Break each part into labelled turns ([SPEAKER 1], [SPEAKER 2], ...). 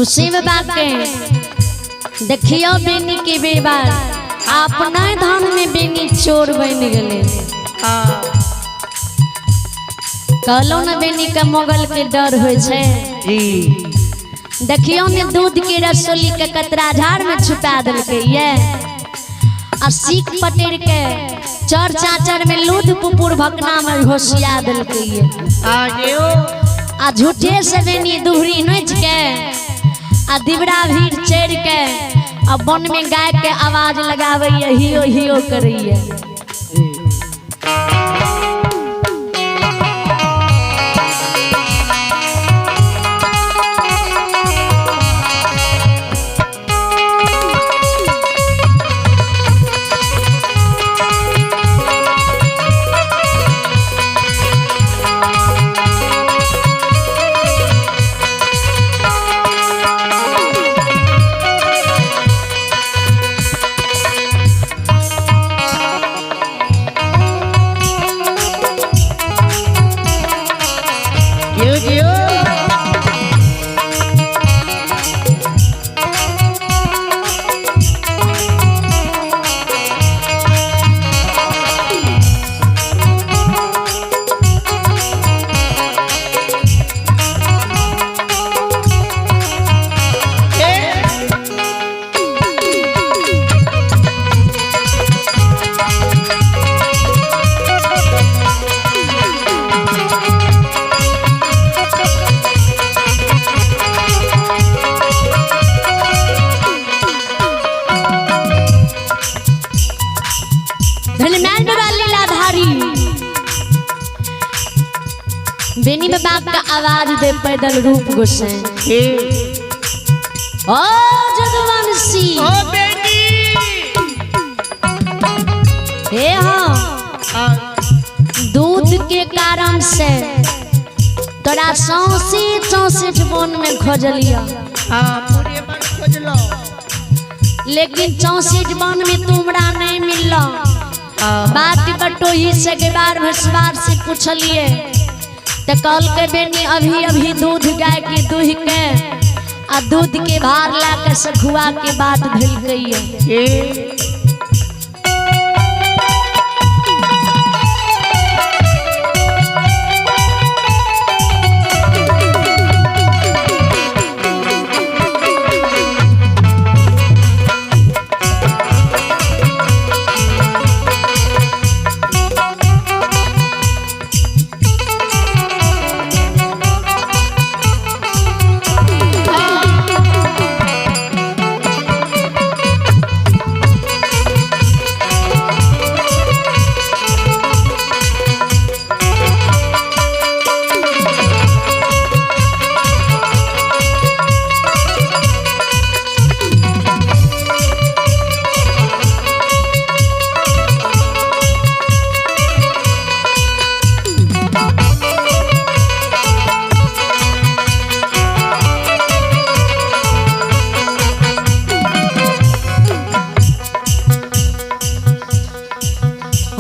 [SPEAKER 1] गुस्से में बात के देखियो बेनी के बेबार अपना धान में बेनी चोर बन गए।
[SPEAKER 2] हाँ।
[SPEAKER 1] कहलो न बेनी के मुगल के डर होइ छै।
[SPEAKER 2] जी।
[SPEAKER 1] देखियो ने दूध के रसोली के कतरा झाड़ में छुपा देलकै ये आ सीख पटेर के चर चाचर में लूध पुपुर भकना में घोसिया देलकै ये।
[SPEAKER 2] आगे
[SPEAKER 1] आ झूठे से बेनी दुहरी नोच के आ दिबरा भीड़ चढ़ के आ वन में गाय के आवाज लगावे हियो हियो करैये।
[SPEAKER 2] जियो जियो।
[SPEAKER 1] धनमैन बाबा लीलाधारी बेनी में बाप का आवाज दे पैदल रूप गोसाई। ओ जदुवंशी
[SPEAKER 2] ओ बेटी।
[SPEAKER 1] हे हाँ दूध के कारण से तोरा सौंसे 64 वन में खोजलिया।
[SPEAKER 2] हाँ पूरे मन खोजलो
[SPEAKER 1] लेकिन 64 वन में तुमरा नहीं मिललो। बात बटोही से गेबार भसवार से पूछलिए तो कल के बेनी अभी अभी दूध गाय के दूह के आ दूध के भार ला के सखुआ के बात धल गई है।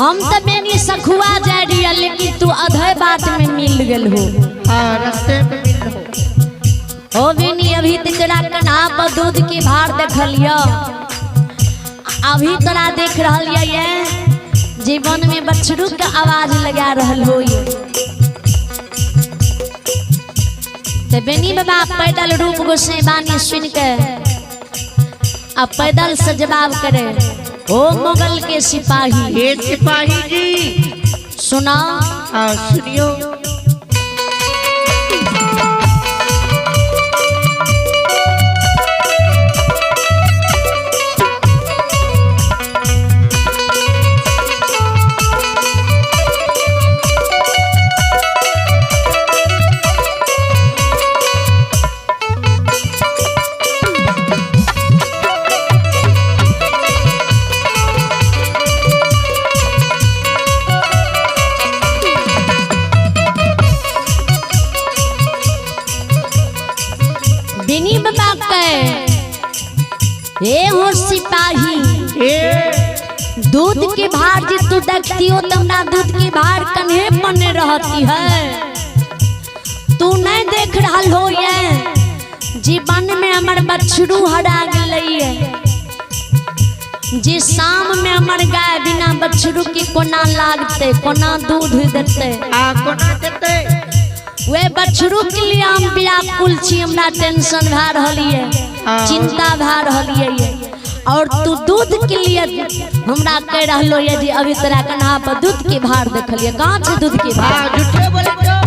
[SPEAKER 1] हम तो बेनी सखुआ जा रही है लेकिन तू अधे बात में मिल गल हो।
[SPEAKER 2] हाँ रास्ते में मिल हो।
[SPEAKER 1] ओ बेनी अभी तोरा कन्हा पर दूध के भार देखलियो, अभी तोरा देख रहल ये जीवन में बछरू के आवाज लगा रहल हो। तो बेनी बाबा पैदल रूप गोसाई बानी सुन के अब पैदल से जवाब करे ओ मुगल के सिपाही।
[SPEAKER 2] ये सिपाही जी
[SPEAKER 1] सुना।
[SPEAKER 2] हाँ सुनियो।
[SPEAKER 1] बेनी बाबा के ए हो सिपाही
[SPEAKER 2] ए
[SPEAKER 1] दूध के भार जे तू देखती हो तमना दूध के भार कन्हे पने रहती है। तू नहीं देख रहा हो ये जीवन में हमर बछरू हरा गेलैये, जे शाम में हमर गाय बिना बछरू के कोना लागते, कोना दूध देते,
[SPEAKER 2] आ कोना देते।
[SPEAKER 1] वे बछरू के लिए हम व्याकुल छी, हमरा टेंशन भए रहल ये, चिंता भए रहल ये, और तू दूध के लिए हमरा कह रहलो ये जे अभी तोरा कन्हा पर दूध के भार देखलिए, कहाँ छै दूध के भार?
[SPEAKER 2] आ झूठे बोले तो।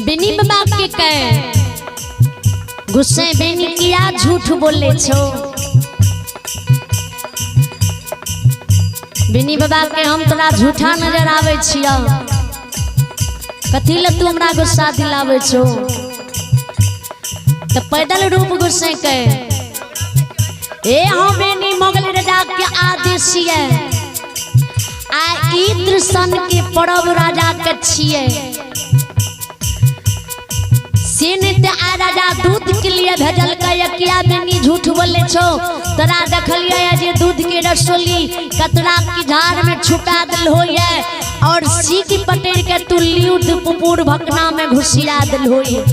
[SPEAKER 1] बिनी बाबा के कह गुस्से बेनी किया झूठ बोले छो। बिनी बाबा के हम तोरा झूठा नजर आवे छियो, कथी ले तू हमरा गुस्सा दिलावे छो? तो पैदल रूप गुस्से के ए हम बेनी मुगल राजा के आदेश ये आ इद्र सन के परब राजा के छिए, से नहीं ते आ राजा दूध के लिए भेजल किया बेनी झूठ बोले छो? तोरा देखलिए जे दूध के रसोली कतरा की झाड़ में छुपा दिल होइए और सीख पटेर के तू ल्यूद पुपुर भकना में घुसिया दिल होइए।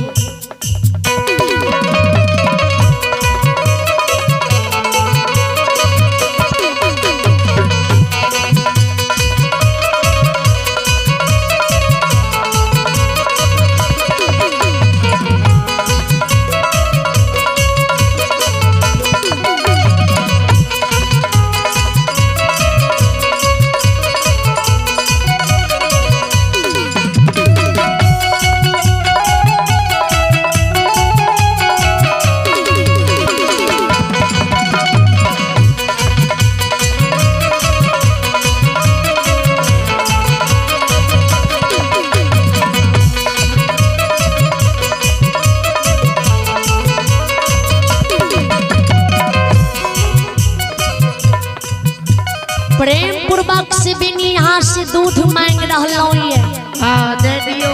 [SPEAKER 1] प्रेम पूर्वक से बिनी यहाँ से दूध मांग रहलो ये,
[SPEAKER 2] हाँ दे दियो।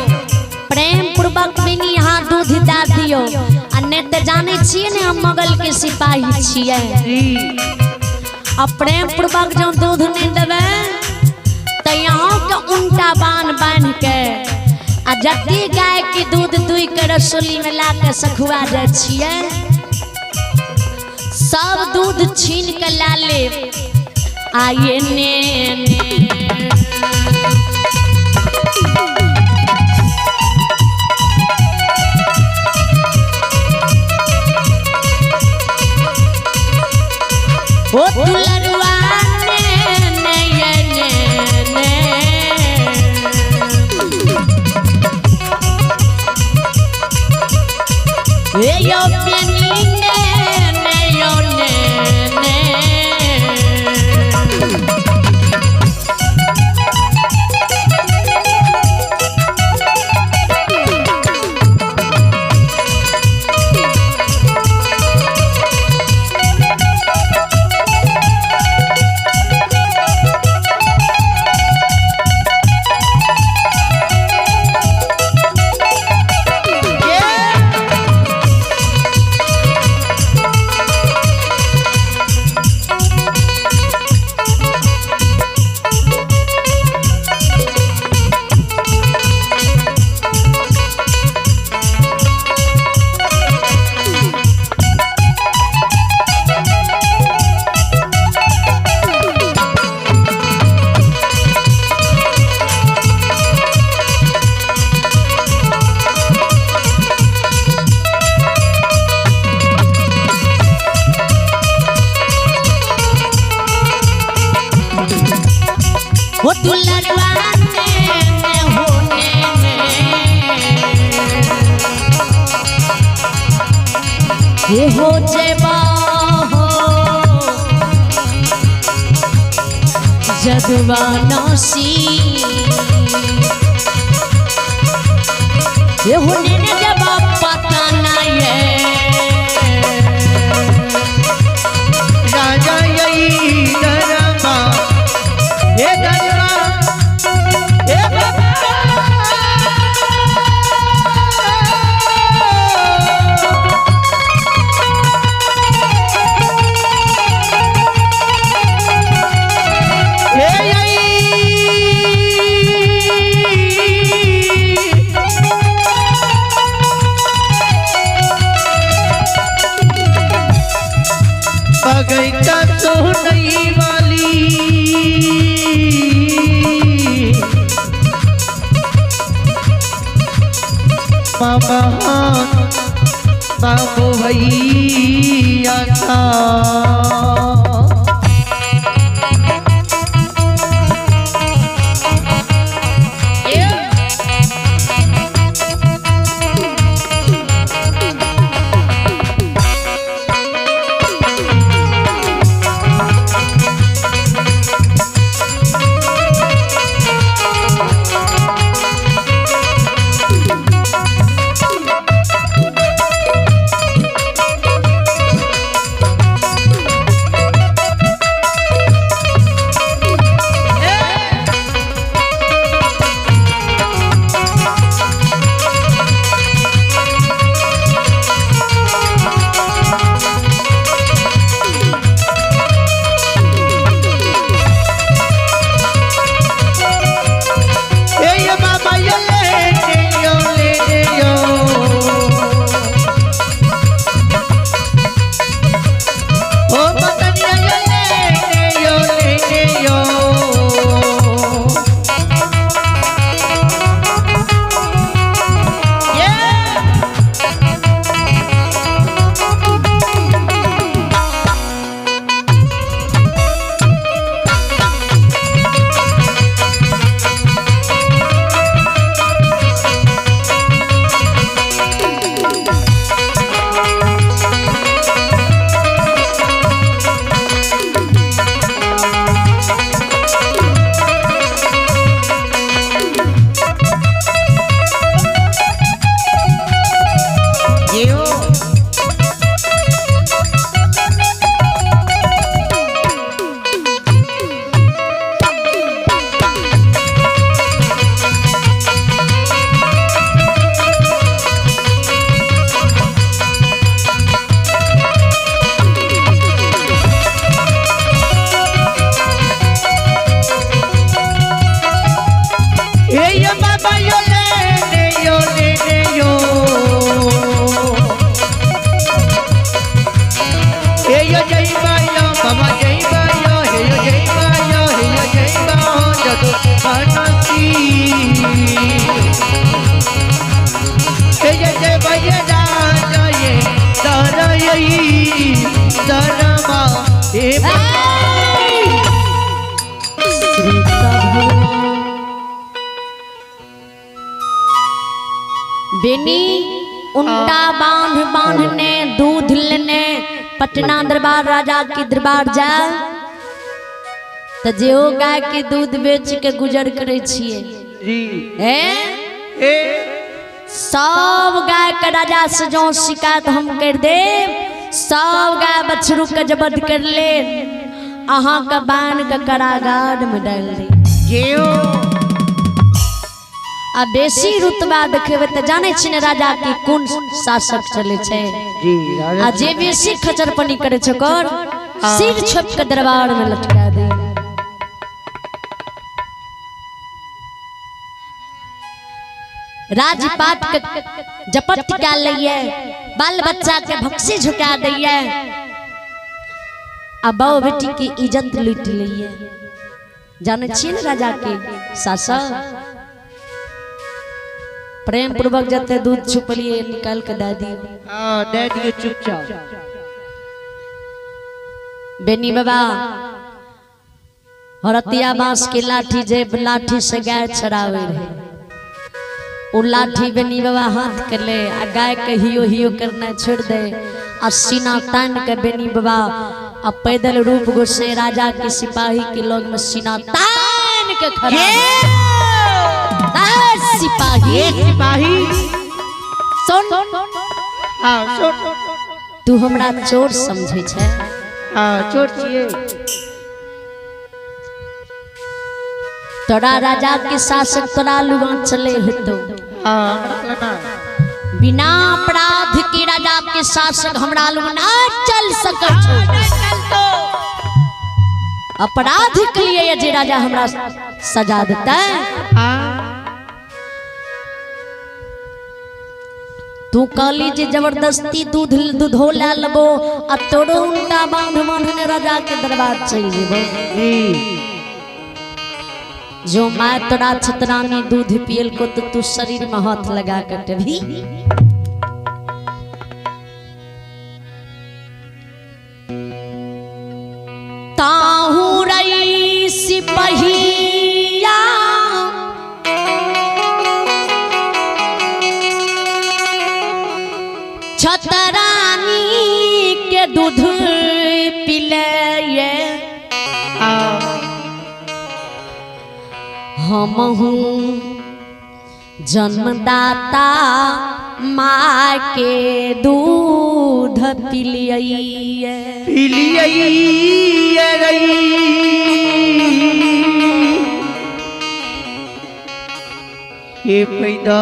[SPEAKER 1] प्रेम पूर्वक बिनी यहाँ दूध दे दियो, आ नहीं तो जाने छिए ने हम मुगल के सिपाही छिए। आ प्रेम पूर्वक जो दूध नहीं देवे तो यहाँ के उल्टा बान बांध के आ जति गाय के दूध दुई के रसोली में ला के सखुआ जाए छिए, सब दूध छीन के ला ले आये ने, ने। ओ दुलरुआ ने ने ये ने ने। ए यो पेनी ने ने यो ने ने।
[SPEAKER 2] ये
[SPEAKER 1] हे हो जेबा हो जदवा नासी हे हो नेने जबा पता नहीं है।
[SPEAKER 2] राजा यही दरमा हे दरमा हे बाबा। हे यही बगैचा तो नहीं वाली मामा बाबू भैया का। हे ये बाबा ये ले यो ले यो ओ बतनिया ये ले यो ले यो ये यो हे ये बाबा यो ले यो ले यो हे यो जय बायो बाबा जय बायो हे यो जय बायो हे यो जय बायो जदो हनसी हे यो जय बायो राजा ये दरयई दरमा हे
[SPEAKER 1] बेनी उनटा बांध बांधने दूध लेने पटना दरबार राजा के दरबार जा तो जेहो गाय के दूध बेच के गुजर करे छिए
[SPEAKER 2] जी
[SPEAKER 1] हैं
[SPEAKER 2] ए
[SPEAKER 1] सब गाय के राजा से जो शिकायत हम कर दे सब गाय बछरू के जबत कर ले अहाँ के बांध के कारागार में डाल दे।
[SPEAKER 2] जेओ
[SPEAKER 1] आ बेसी रुतबा देखेबै तऽ जानै छी ने राजा के कोन शासक चलै छै
[SPEAKER 2] जी राजा
[SPEAKER 1] आ जे बेसी खचरपनी करै छै ओकर सिर छोपि के दरबार में लटका दे। राजपाट के जपत कए लैये, बाल बच्चा के भक्सी झुका दैये आ बहू बेटी के इज्जत लूट लैये। जानै छियै ने राजा के शासक प्रेम पूर्वक जते दूध छुपलिए निकाल के दे दियो।
[SPEAKER 2] हाँ दे दियो चुपचाप।
[SPEAKER 1] बेनी बाबा हरतिया बांस के लाठी जे लाठी से गाय चरावे रहे उ लाठी बेनी बाबा हाथ के ले आ गाय के हियो हियो करना छोड़ दे आ सीना तान के बेनी बाबा आ पैदल रूप गोसाई राजा के सिपाही के लग में सीना तान के खड़ा आ सिपाही
[SPEAKER 2] ये सिपाही
[SPEAKER 1] सुन।
[SPEAKER 2] हाँ सुन।
[SPEAKER 1] तू हमरा चोर समझे छे?
[SPEAKER 2] हाँ चोर छिए।
[SPEAKER 1] तोरा राजा के शासक तोरा लुगा चले हेतो।
[SPEAKER 2] हाँ हमरा ना।
[SPEAKER 1] बिना अपराध के राजा के शासक हमरा लुगा ना चल सकत छो। अपराध के लिए जे राजा हमरा सजा देता।
[SPEAKER 2] हाँ
[SPEAKER 1] तू कहली जे जबरदस्ती दूध दूधो ला लेबो आ तोरो उल्टा बांध बांधने राजा के दरबार चल जेबो।
[SPEAKER 2] जी
[SPEAKER 1] जो माय तोरा छतरानी दूध पियल को तो तू शरीर में हाथ लगा कर भी ताहू रई सिपहिया छतरानी के दूध पिले।
[SPEAKER 2] हाँ
[SPEAKER 1] हम हूँ जन्मदाता माँ के दूध पिलिए।
[SPEAKER 2] पिलिए रई हे पैदा।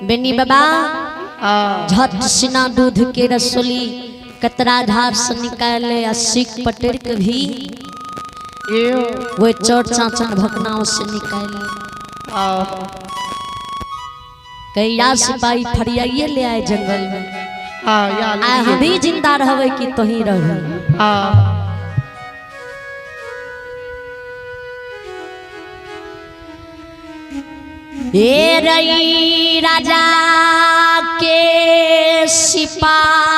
[SPEAKER 1] बेनी बाबा
[SPEAKER 2] हाँ
[SPEAKER 1] झट सिना दूध के रसोली कतरा धार से निकाले आ सीख पटेर के भी
[SPEAKER 2] ये
[SPEAKER 1] वो चोट चाचन भकनाओं से निकाले।
[SPEAKER 2] हाँ
[SPEAKER 1] कैया सिपाही फरियाइए ले आए जंगल में।
[SPEAKER 2] हाँ या
[SPEAKER 1] आए हम भी जिंदा रहबे कि तोही रहबे।
[SPEAKER 2] हाँ
[SPEAKER 1] ए रई राजा के सिपाही